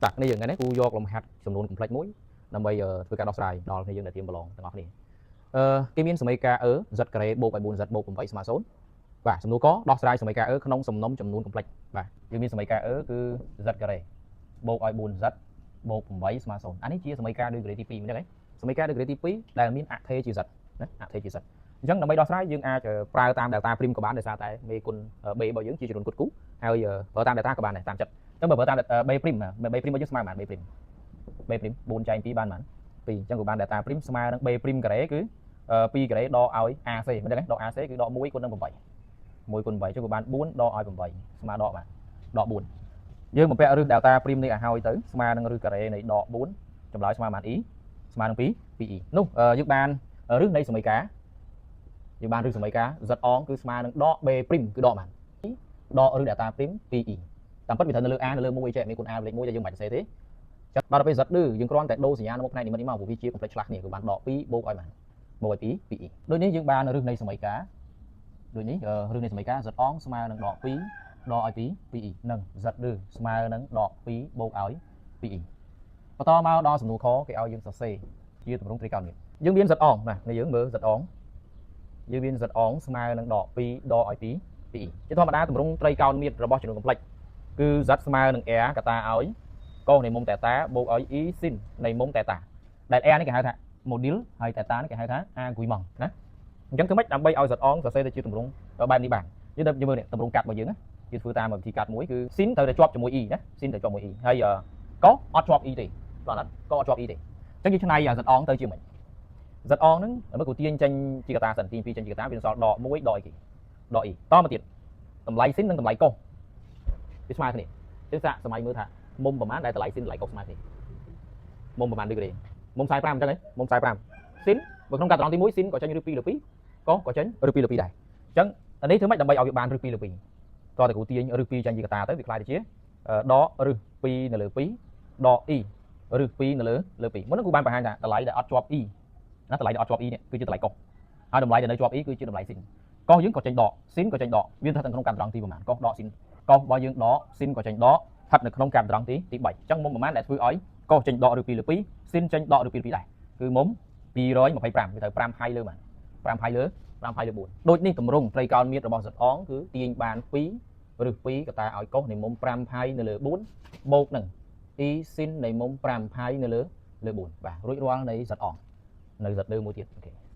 បាទនេះយើងថ្ងៃនេះគូយកលំហាត់ចំនួន complex មួយដើម្បីធ្វើការដោះស្រាយដល់គ្នាយើងដែលត្រៀមប្រឡងទាំងអស់គ្នាអឺគេមានសមីការ e z ការ៉េបូកឲ្យ 4z បូក8ស្មើ0បាទសំណួរកដោះស្រាយសមីការ e ក្នុងសំណុំចំនួន complex បាទយើងមានសមីការ e គឺ z ការ៉េបូកឲ្យ 4z បូក8ស្មើ0អានេះជាសមីការ degree ទី2មិនចឹងទេសមីការ degree ទី2ដែលមានអថេរជា z ណាអថេរជា z អញ្ចឹងដើម្បីដោះស្រាយយើងអាចប្រើតាម delta prime ក៏បានដោយសារតែមេគុណ b របស់យើងជាចំនួនគុតគូហើយប្រើតាម delta ក៏បានដែរតាមចិត្តអញ្ចឹងបើប្រើតាម b prime b prime របស់យើងស្មើប៉ុន្មាន b prime b prime 4ចែង2បានប៉ុន្មាន2អញ្ចឹងក៏បាន delta prime ស្មើនឹង b prime ការ៉េគឺ2ការ៉េដកឲ្យ AC មិនដឹងទេដក AC គឺដក1គុណនឹង8 1គុណ8ចុះក៏បាន4ដកឲ្យ8ស្មើដកបាទដក4យើងបំពាក់រឹស delta prime នេះឲ្យហើយទៅស្មើនឹងរឹសការ៉េនៃដក4ចម្លើយស្មើប៉ុន្មាន e ស្មើនឹង2 2e នោះយើងបានរឹសនៃសមីការយើងបានរឹសសមីការ z អងគឺស្មើនឹងដក b prime គឺដកបានដករឹស delta prime 2e តាមពិតវាត្រូវនៅលើ a នៅលើ1ចេះមានគុណ a លេខ1តែយើងមិនបាច់សរសេរទេចឹងដល់ពេល z ឌឺយើងគ្រាន់តែដូរសញ្ញានៅមុខផ្នែកនិមិត្តនេះមកព្រោះវាជា complex ឆ្លាស់គ្នាគឺបានដក2បូកឲ្យបានបូកឲ្យ2 2e ដូចនេះយើងបានរឹសនៃសមីការដូចនេះរឹសនៃសមីការ z អងស្មើនឹងដក2ដកឲ្យ2 2e និង z ឌឺស្មើនឹងដក2បូកឲ្យ 2e បន្តមកដល់សំណួរខគេឲ្យយើងសរសេរជាទម្រង់ត្រីកោណមាត្រយើងមាន z អងណានេះយើងមើល z អងយើងមាន z អងស្មើនឹងដក2ដកឲ្យ2 2e ជាធម្មតាទម្រង់ត្រីកោណមាត្ររបស់ចំនួន complex គឺ z ស្មើនឹង r កតាឲ្យកូសនៃមុំតេតាបូកឲ្យ e sin នៃមុំតេតាដែល r នេះគេហៅថា module ហើយតេតានេះគេហៅថា argument ណាអញ្ចឹងធ្វើម៉េចដើម្បីឲ្យ z អងសរសេរទៅជាទម្រង់បែបនេះបានយើងទៅមើលនេះទម្រង់កាត់របស់យើងណាយើងធ្វើតាមវិធីកាត់មួយគឺ sin ត្រូវតែជាប់ជាមួយ e ណា sin ត្រូវជាប់មួយ e ហើយកអត់ជាប់ e ទេបាទអត់កអត់ជាប់ e ទេអញ្ចឹងយើងឆ្នៃ z អងទៅជាម៉េច z អងហ្នឹងមើលគូទាញចេញជាកតាសិនទាញពីចេញជាកតាវាសល់ដក1ដកអីគេដក e តមកទៀតតម្លៃ sin និងតម្លៃកុសវាស្មើគ្នាអញ្ចឹងសាកសម័យមើលថាមុំប្រហែលដែលតម្លៃ sin តម្លៃកុសស្មើគ្នាមុំប្រហែលដឺក្រេមុំ45អញ្ចឹងហ៎មុំ45 sin បើក្នុងកាត់ត្រង់ទី1 sin ក៏ចេញឬ2លើ2កុសក៏ចេញឬ2លើ2ដែរអញ្ចឹងអានេះធ្វើម៉េចដើម្បីឲ្យវាបានឬ2លើ2តោះតែគ្រូទាញឬ2ចេញជាកតាទៅវាក្លាយទៅជាដកឬ2នៅលើ2ដក e ឬ2នៅលើលើ2មុនហ្នឹងគ្រូបានបង្ហាញថាតម្លៃដែលអត់ជាប់ e ណាតម្លៃដែលអត់ជាប់ e នេះគឺជាតម្លៃកុសហើយតម្លៃដែលនៅជាប់ e គឺជាតម្លៃ sin កុសយើងក៏ចេញដក sin ក៏ចេញដកវាស្ថិតនៅក្នុងកាត់ត្រង់ទីប្រហែលកុសដក sin កុសរបស់យើងដក sin ក៏ចេញដកស្ថិតនៅក្នុងកាត់ត្រង់ទី3អញ្ចឹងមុំប្រហែលដែលធ្វើឲ្យកុសចេញដកឬ2លើ2 sin ចេញដកឬ2លើ2ដែរគឺមុំ225វាត្រូវ5ផៃលើបាន5ផៃលើ5ផៃលើ4ដូចនេះទម្រង់ត្រីកោណមាត្ររបស់ z អងគឺទាញបាន2ឬ2កតាឲ្យកុសនៃមុំ5ផៃនៅលើ4បូកនឹង e sin នៃមុំ5ផៃនៅលើលើ4បាទរួចរាល់នៃ z អងនៅ z លើមួយទៀត OK។